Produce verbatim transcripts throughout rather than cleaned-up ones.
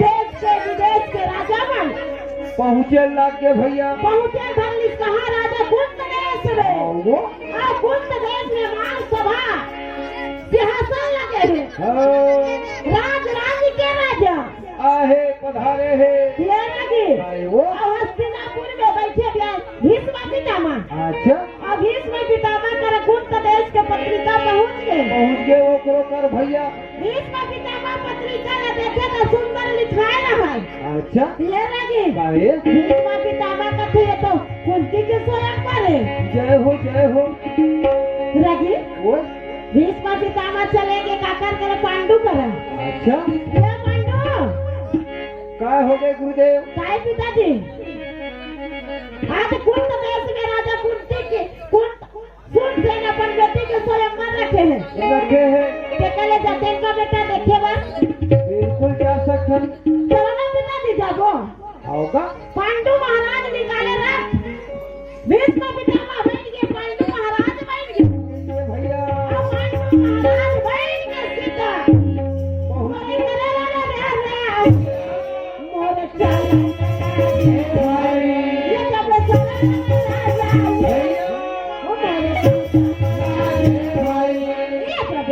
देश के विदेश के राजा मन पहुँचे लाग गे भैया। पहुँचे धरलिस कहाँ राजा कुंत देश में। आओ। आ कुंत देश में महासभा सिंहासन लगे हे। हाँ। राज राज के राजा आहे पधारे हे। ये लगी। आए वो। और हस्तिनापुर में बैठे ब्याह भीष्म पितामह। अच्छा। अब भीष्म पितामह कर कुंत देश के पत्रिका पहुँच गे। पहुँच गे ओकरो कर भैया। भीष्म पितामह पत्रिका ला देखे त सुंदर लिखाए रहय। अच्छा। ये लगी। काहे? भीष्म पितामह कथे ये तो कुंती के स्वयंवर हे। जय हो, जय हो। रगी। वो? भीष्म पितामह चले गे काकर करे पांडु करे। अच्छा। ये पांडु। का हो गे गुरुदेव? काय पिताजी? आज कुंत देश में राजा कुंती के, कुंत, कुंत सेन अपन बेटी के स्वयंवर रखे हे। रखे हे। ते कले जातेन का बेटा देखे बर? बिल्कुल जा सकथन। चलो ना पिताजी जाबो। आओ का? पांडु महाराज निकाले रथ। भीष्म पितामह बैठ गे, पांडु महाराज बैठ गे। भैया। अब पांडु महाराज बैठ गे सीता। बहुत मोरे करे वाला रे रे। मोरे चल। ये जब चल। भैया। ओ मोरे चल। ये जब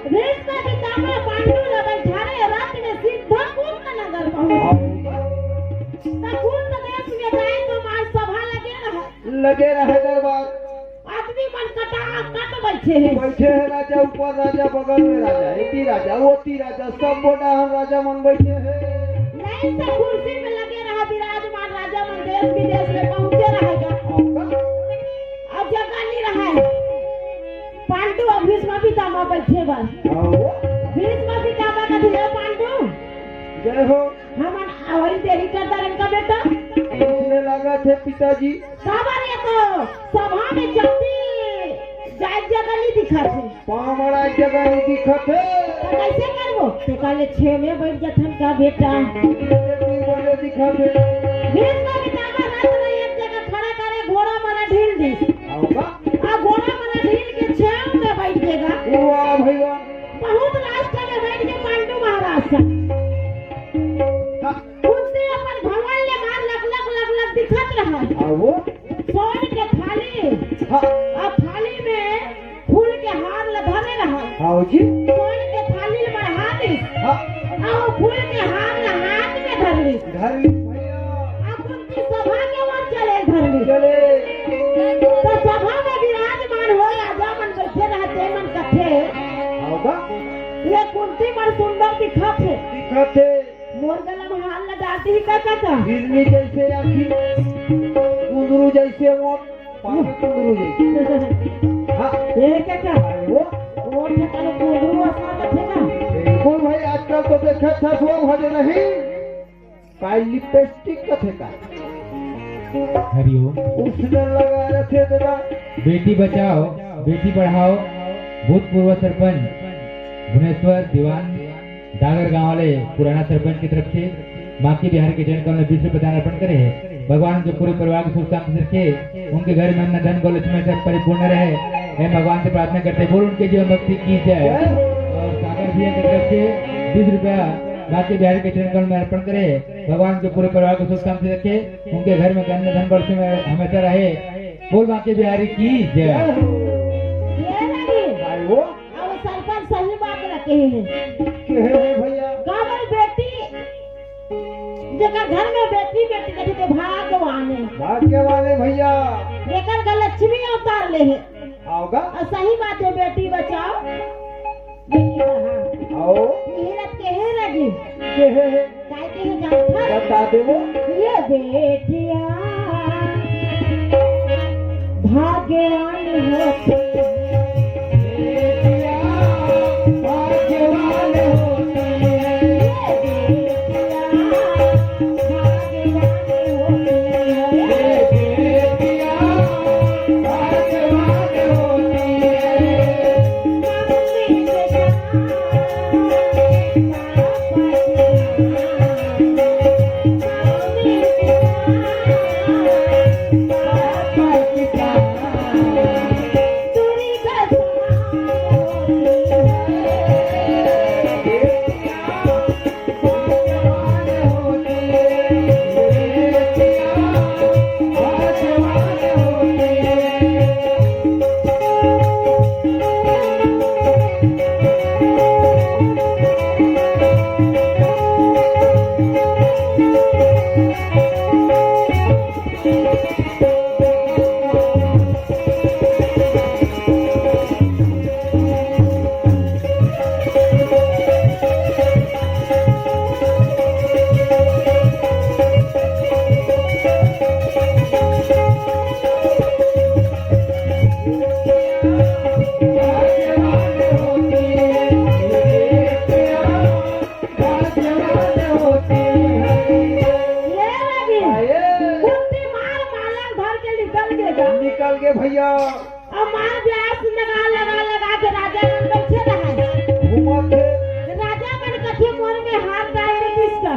भीष्म पितामह पांडु ल बैठारे रथ में सीधा कुंत नगर पहुंच। त कुंत देश में जाए तो महासभा लगे रहे। लगे रहे दरबार। आदमी मन कटा कट बैठे हे। बैठे हे राजा ऊपर, राजा बगल में, राजा एती, राजा ओती, राजा सब डहर राजा मन बैठे हे। नहीं सब कुर्सी में लगे रहा विराजमान राजा मन देश विदेश में पहुंचे रहेगा। और का? अब जगह नहीं रहा है। पांडु और भीष्म पितामह बैठे बस। आओ। भीष्म पितामह का दिया पांडु। जय हो। हमन आवई देरी कर दरन का बेटा। उसने लगा थे पिताजी। काबर ये तो सभा में चलती जाए जगह नहीं दिखा थे। पाँव अड़ाए जगह नहीं दिखत हे। त कैसे करबो? ते काले छे में बैठ जथन का बेटा। तीन बजे दिखत हे। भीष्म पितामह रथ ला एक जगह खड़ा करे, घोड़ा मन ढील दी। आओ बा। आ घोड़ा मन ढील के छे में बैठ गेगा। वाह भैया। बहुत last में बैठ के पांडु महाराज सा। हाँ। कुंती अपन घमंड ले मार लग लग लग लग दिखत रहा। आओ। सोन के थाली। हाँ। आ थाली में फूल के हार ल धरे रहा। हाँ जी। सोन के थाली ल मढ़ा दिस। हाँ। आ वो फूल के हार ल हाथ में धर लिस। धर लिस भैया। आ कुंती सभा के ओर चले धर लिस। चले। तो सभा में विराजमान हो राजा मन बैठे रहते मन कथे। आओ बा। ये कुंती बड़ सुंदर दिखत हे। दिखत हे। मोर गला में हार ल डाल दिही का काका? हिरनी जैसे आँखी, कुंदरू जैसे ओठ, पानी कुंदरू जैसे। हाँ। ए काका? अरे वो? ओठ में तने कुंदरू असन रथे ना? बिल्कुल भाई, आजकल तो देखत हस वो भजे नहीं, काई लिपस्टिक कथे का? हरिओम। उसने लगा रखे दादा। बेटी बचाओ, बेटी पढ़ाओ, भूतपूर्व सरपंच भुवनेश्वर दीवान डागर गांव वाले पुराना सरपंच की तरफ से बांके बिहारी के चरण कमल में बीस रुपए दान अर्पण करे हे। भगवान उनके पूरे परिवार को सुख शांति से रखे, उनके घर में अन्न धन गौ लक्ष्मी से परिपूर्ण रहे। मैं भगवान से प्रार्थना करते, बोल उनके जीवन भक्ति की जय। और सागर भैया की तरफ से बीस रुपया बांके बिहारी के चरण कमल में अर्पण करे। भगवान उनके पूरे परिवार को सुख शांति रखे, उनके घर में अन्न धन गौ लक्ष्मी हमेशा रहे। बोल बांके बिहारी की जय। ये नहीं। भाई वो। अब सरपंच सही बात रखे हैं। कहे रे भैया। काबर बेटी जेकर घर में बेटी, बेटी कथे ते भाग्यवान हे। भाग्यवान हे भैया। जेकर घर लक्ष्मी अवतार ले हे। आओ गा। अउ सही बात हे, बेटी बचाओ, बेटी पढ़ाओ। आओ। इही रत के हे लगी। के हे हे? काय के हे जानत हस? बता दे वो। ये बेटियाँ भाग्यवान होती हैं। बेटियाँ भाग्यवान होती हैं। ये बेटियाँ भाग्यवान होती हैं। ये बेटियाँ भाग्यवान होती हैं। ये लगी। आए। कुंती मार माला धर के निकल गे गा। निकल गे भैया। अउ मार ब्यास लगा, लगा, लगा के राजा मन बइठे रहय। घूमत हे। राजा मन कथे मोर में हार डाल दे तिसका।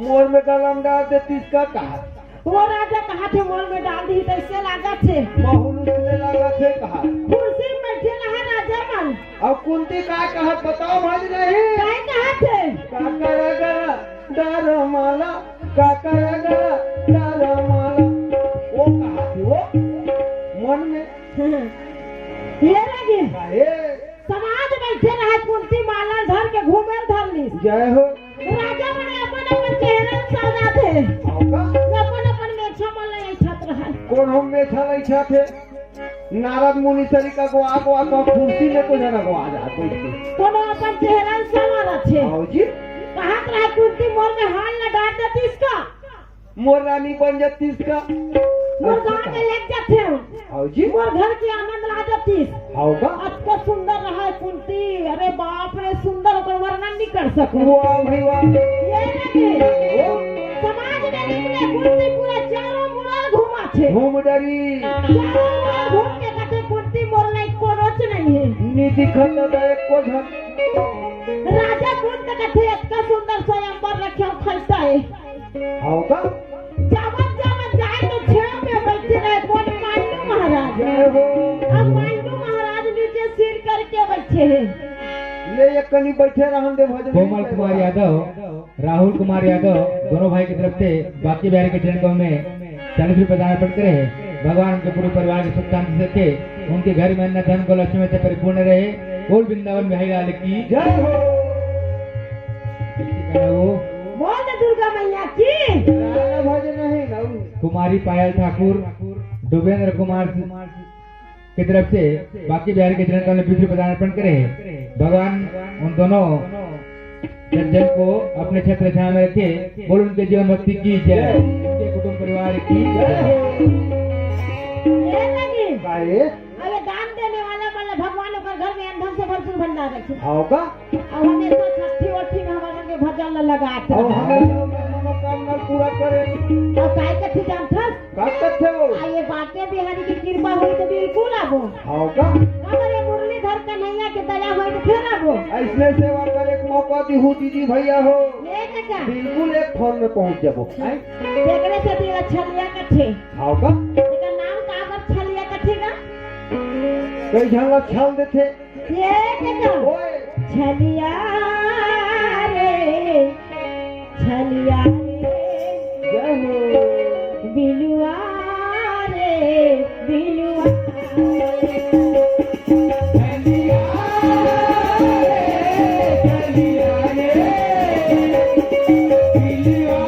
मोर में गला म डाल दे तिसका कहा। वो राजा कहाथे मोर में डाल दिही, तइसे लागथे। बहुत उसने लागथे कहा। कुर्सी में बइठे रहय राजा मन। अउ कुंती का कहत बताओ भाई नहीं। काय कहाथे? काकर अगर डर माला, काकर अगर डर माला। वो कहाथे वो मन में। ये लगी। काहे? समाज बइठे रहय, कुंती माला धर के घूमे धर ली। जय हो। राजा मन अपन अपन चेहरा सजाथे। आओ का? अपन अपन मेछा मन ले अइठत रहय। कोन हम मेछा ले अइठत हे? नारद मुनि सरी का गोआ गोआ तो कुर्सी में को जना गोआ जा बैठ के। कोनो अपन चेहरा संवारथे। आओ जी। कहत रहय कुंती मोर में हार न डाल देतिस का। मोर रानी बन जातिस का। मोर गाँव में लेग जाथे। आओ जी। मोर घर के आनंद ला जातिस। आओ का? अतका सुंदर रहय कुंती, अरे बाप रे, सुंदर ओकर वर्णन नहीं कर सकूं। वाह भाई वाह। ये लगे। ओ। समाज में निकले कुंती पूरा चारों मुड़ा घुमाथे। घूम डरी। चारों मुड़ा घूम के कथे कुंती मोर लायक कोनोच नहीं हे। नी दिखत बा एको झन। राजा कुंत कथे अतका सुंदर स्वयंवर रखे खलता हे। हव का? जावत जावत जाय तो छेव में बइठे रहय कोन पांडु महाराज। जय हो। अब पांडु महाराज नीचे सिर करके बइठे हे। ले एक कनी बइठे रहन दे भजन कोमल कुमार यादव, राहुल कुमार यादव, दोनों भाई की तरफ से बांके बिहारी के चरण कमल में चालीस रुपए दान अर्पण करे हे। भगवान उनके पूरे परिवार के सुख शांति से रखे, उनके घर में अन्न धन गौ लक्ष्मी से परिपूर्ण रहे। बोल वृंदावन बिहारी लाल की जय हो। बोल दुर्गा मैया की। राधा भजन नहीं ना। कुमारी पायल ठाकुर, डुबेंद्र कुमार की तरफ से बांके बिहारी के चरण कमल में बीस रुपए दान अर्पण करे हे। भगवान उन दोनों सज्जन को अपने छत्र छाया में रखे। बोल उनके जीवन भक्ति की जय, उनके कुटुंब परिवार की जय हो। ये लगी। काहे? अरे दान देने वाला मन ला भगवान ओकर घर में अन्न धन से भरपूर भंडार रखे। हव का? अउ हमेशा छठी वठी में हमर मन के भजन ला लगात अउ रहे। हमेशा ओकर मनोकामना पूरा करे। अउ काय कथी जानथस? का कथे हो? आ ये बांके बिहारी की कृपा होई तो बिल्कुल आबो। हव का? अगर ये मुरलीधर कन्हैया के दया होई तो फिर आबो। अइसने सेवा करे के मौका दिहू दीदी भैया हो। ले चाचा। बिल्कुल एक फोन में पहुंच जाबो। हैं? तेकरे से दिल छलिया कथे। हव का? एकर नाम का बर छलिया कथे गा? कई झन ला छल देथे। ये देखो। ओए। छलिया रे, छलिया रे, जय हो। बिलुआ रे, बिलुआ रे। छलिया रे, छलिया रे, बिलुआ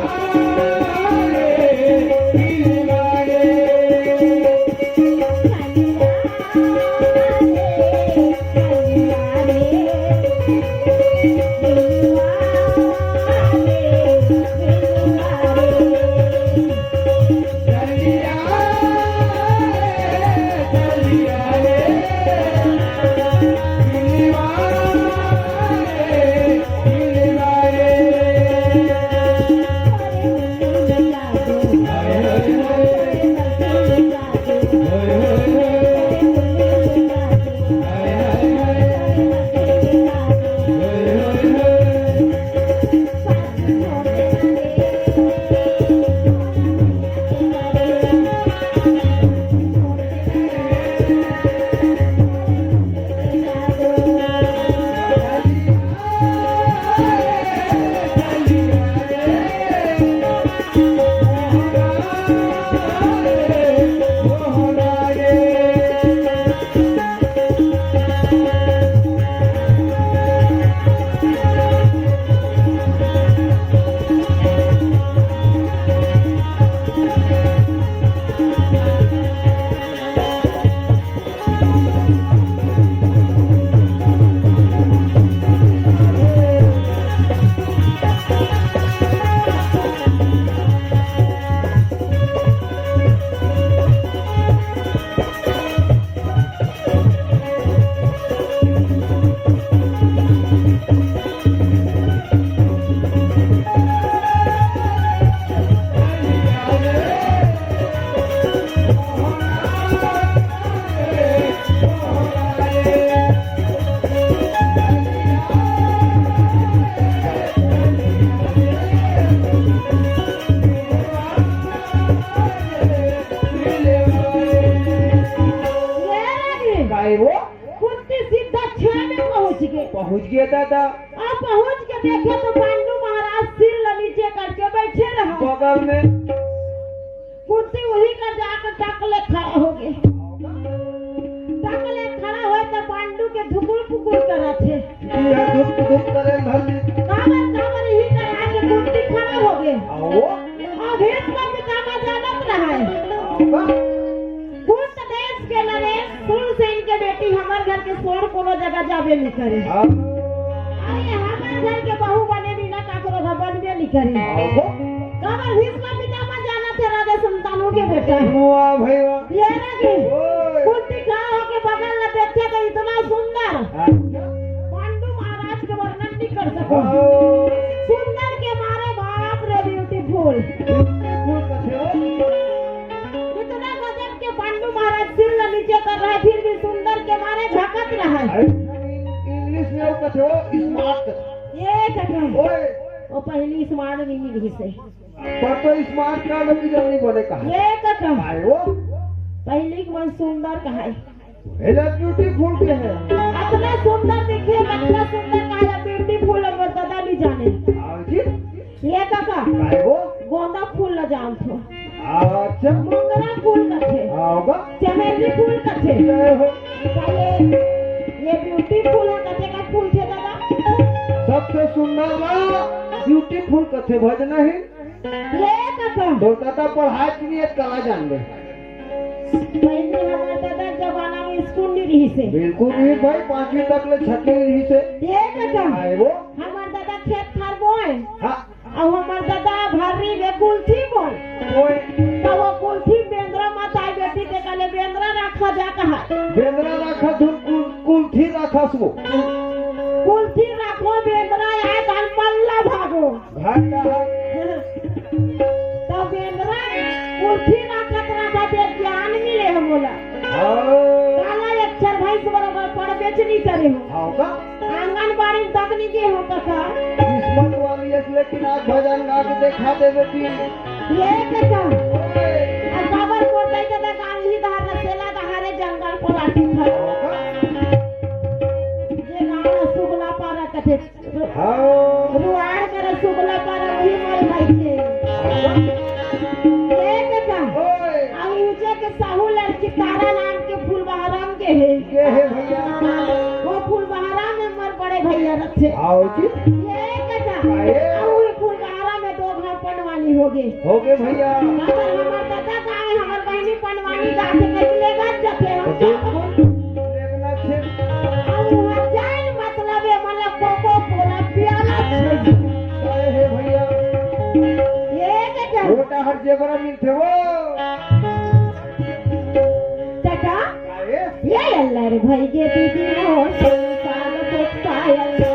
वो कुंती सीधा छह में पहुंच गे। पहुंच गे दादा। अब पहुंच के देखे तो पांडु महाराज सिर ल नीचे करके बैठे रहा। बगल में। कुंती वही कर जाकर टक ले खड़ा हो गे। टक ले खड़ा होय तो पांडु के धुकुर पुकुर करत हे। ये धुक धुक करे धरती। काबर काबर यही कर आके कुंती खड़ा हो गे। आओ। अब भीष्म पितामह जानत रहा है। आओ। कुंत देश के नरेश सूरसेन के बेटी हमर घर के सोर कोनो जगह जाबे नहीं करे। हाँ। अरे हमर घर के बहू बने बिना काकरो घर बनबे नहीं करे। हाँ। काबर भीष्म पितामह जानत हे राजा संतानु के बेटा। वाह भाई वाह। ये ना कि ओए। कुंती खड़ा होके बगल में देखे तो इतना सुंदर। हाँ। पांडु महाराज के वर्णन नहीं कर सको। हाँ। सुंदर के मारे बाप रे beautiful। Beautiful कथे हो। इतना गजब के पांडु महाराज सिर ल नीचे कर रहा है, फिर भी सुंदर के मारे झकत रहा है। अरे, English में वो कथे हो, smart कथे। ये कथे। ओए। वो पहली smart भी नहीं रही से। पर तो smart का भी जल्दी बोले कहा। ये कथे। आए वो। पहली के मन सुंदर कहा है। हेला beautiful के है। अपना सुंदर दिखे, अपना सुंदर कहा beautiful अगर दादा नहीं जाने। आओ जी। ये कका, काय वो? गोंदा फूल ल जानथो। अच्छा। मोंगरा फूल कथे। हाँ, होगा। चमेली फूल कथे। जय हो। का ये, ये beautiful ह कथे का फूल थे दादा? सबसे सुंदर ला beautiful कथे भज नहीं। ये कका। तो दादा पढ़ाई के लिए कला जान ले। पहले हमारे दादा जमाना में स्कूल नहीं रही से। बिल्कुल नहीं भाई, पांचवी तक ले छठी रही से। ये कका। काय वो? हमारे दादा खेत खार बोए। हाँ। अउ हमर ददा भर्री के कुल्थी बोल। ओए। त वो कुल्थी बेंदरा मत आए बेटी, ते कहले बेंदरा राखा जा कहा। बेंदरा राखा धुन कुल-, कुल्थी राखस वो। कुल्थी राखो बेंदरा आए तहन मल्ला भागो। भाग कहा। त बेंदरा कुल्थी राखत राखत एक ज्ञान मिले हो मोला। हाँ। काला एक अक्षर भैंस बराबर पढ़बेच नहीं करे हो। हाँ का? आंगनबाड़ी तक नहीं गे हो कका। किस्मत वाली है, लेकिन आज भजन गा के देखा दे बेटी। ये कका। ओए। अब काबर कोटई के देख आंधी धार रसेला दहारे जंगल पलाटी था। ये गाँव सुगला पारा कथे। हाँ। रुआर करे सुगला पारा वही मोर भाई के। ये कका। ओए। अब नीचे के साहू लड़की तारा नाम के फूलबहाराम के है। के है भैया? वो फूलबहाराम में मोर बड़े भैया रथे। आओ जी। ये कका। आए। अब वो फूलबहाराम में दो घर पनवानी हो गए। हो गए भैया। हमर, हमर दादा गाए, हमर बहनी पनवानी जाके कहीं ले गए जथे हम। बिल्कुल। लेगना छे। अब वहाँ जाए मतलब ये मतलब कोको कोला पियाला छे। आए हे भैया। ये कका। वो तो हर जेबरा मिलथे वो। कका, काहे? ये अल्लाह रे भाई के दीदी मोर संसार को पायल।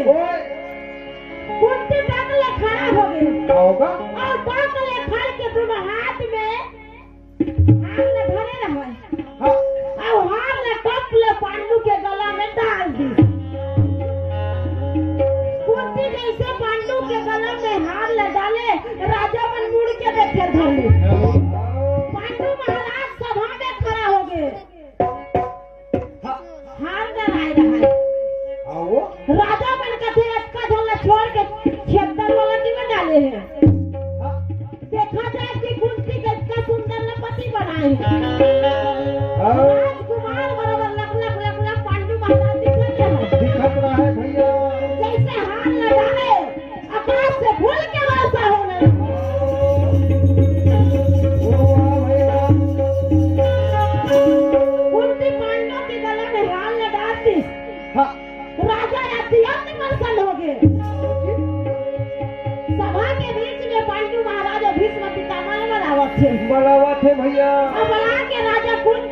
ओए। कुंती डग ले खड़ा हो गए। का होगा? और डग ले खड़ के दोनों हाथ में हार ल धरे रहय। हाँ। अउ हार ल टप ले पांडु के गला में डाल दी। कुंती जैसे पांडु के गला में हार ल डाले, राजा मन मुड़ के देखे धरली। हाँ। हैं। हाँ। देखा जाए कि कुंती के इतना सुंदर न पति बनाए हैं। हाँ। राजकुमार बराबर लख लख लख लख पांडु महाराज दिखत हैं। दिखत रहे भैया। जैसे हार लगा है, आकाश से भूल के वर्षा होने लगी। ओ वाह भैया। कुंती पांडव के गला में हार लगा दी। हाँ। राजा अति अति प्रसन्न हो गए। सभा के बीच में पांडु महाराज और भीष्म पितामह बलावत थे। बलावत थे भैया। और बला के राजा कुंत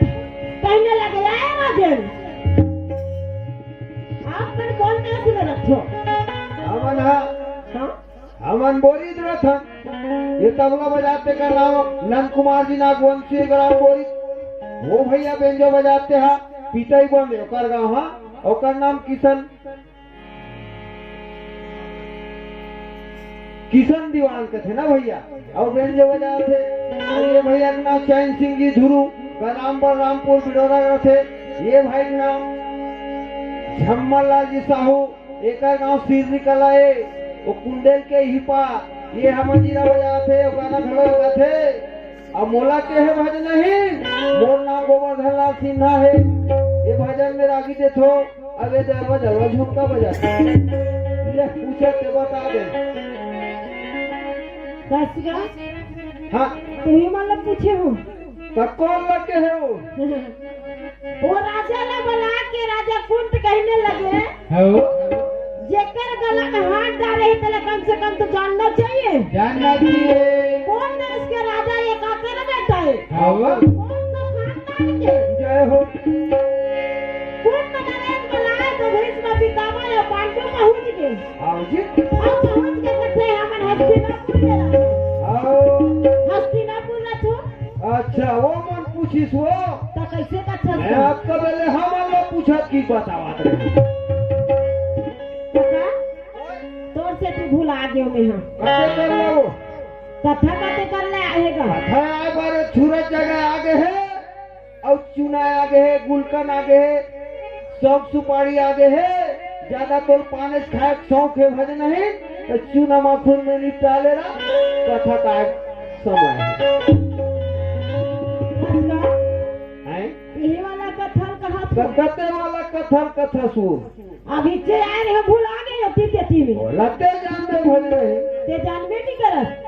कहने लगे, "आए राजन, आप मन कौन देश में रखो?" हमन हा हाँ? हमन बोरी रथन। ये तबला बजाते का नाम नंद कुमार जी नागवंशी ग्राम बोरी। वो भैया बेंजो बजाते हा, पीतई बंद ओकर गाँव हा, ओकर नाम किशन, किशन दीवान कथे ना भैया। और बेंजो बजाते, और ये भैया के नाम चैन सिंह जी धुरू, का नाम बलरामपुर बिडोरा रथे। ये भाई के नाम झम्मर लाल जी साहू, एकर गांव सिरनी कला ए, वो कुंडेल के ही पार। ये हमर जीरा बजात हे, वो गाना घलो गात हे। अब मोला के हे भज नहीं, मोर नाम गोवर्धन लाल सिन्हा हे। ये भजन में रागी देथो, अब ये जलवा जलवा झुमका बजात हे। ले पूछे ते बता दे। रसिका, हाँ। तुही मन ला पूछे हो। त कौन लग के हे वो? वो राजा ला बला के राजा कुंत कहने लगे, हाँ। जेकर गला में हाथ डाले हे, तेला कम से कम तो जानना चाहिए। जानना चाहिए। कौन देश के राजा ये काकर बेटा है? हाँ। कौन सा खानदान के? जय हो। कुंत नरेश बलाए तो भीष्म पितामह या पांडु पहुंच गए। हाँ जी। अब पहुंच के कथे हमन हस्तिनापुर में रहो। आओ। हस्तिनापुर रहो। अच्छा, वो मन पूछिस वो। त कैसे कथस मैं तू? आपका पहले हम लोग पूछत की बतावत रहे। काका, तोर से तू भुला गयो मैं हाँ। कते कर ले वो? कथा कते कर ले आएगा? कथा आए बारे सूरज जगह आगे है। अउ चूना आगे हे, गुलकन आगे हे, सौंफ सुपारी आगे हे, ज्यादा तोर पान खाए के शौक हे भज नहीं, त चूना माखुर में निपटा ले रहा, कथा का समय हे। अच्छा, हैं? यही वाला कथल कहा त था। कते वाला कथल कथा सु। अभी जे आए रहे, भुला गए हो, तीते तीते। बोला ते जानबे भज नहीं। ते जानबे नहीं करत।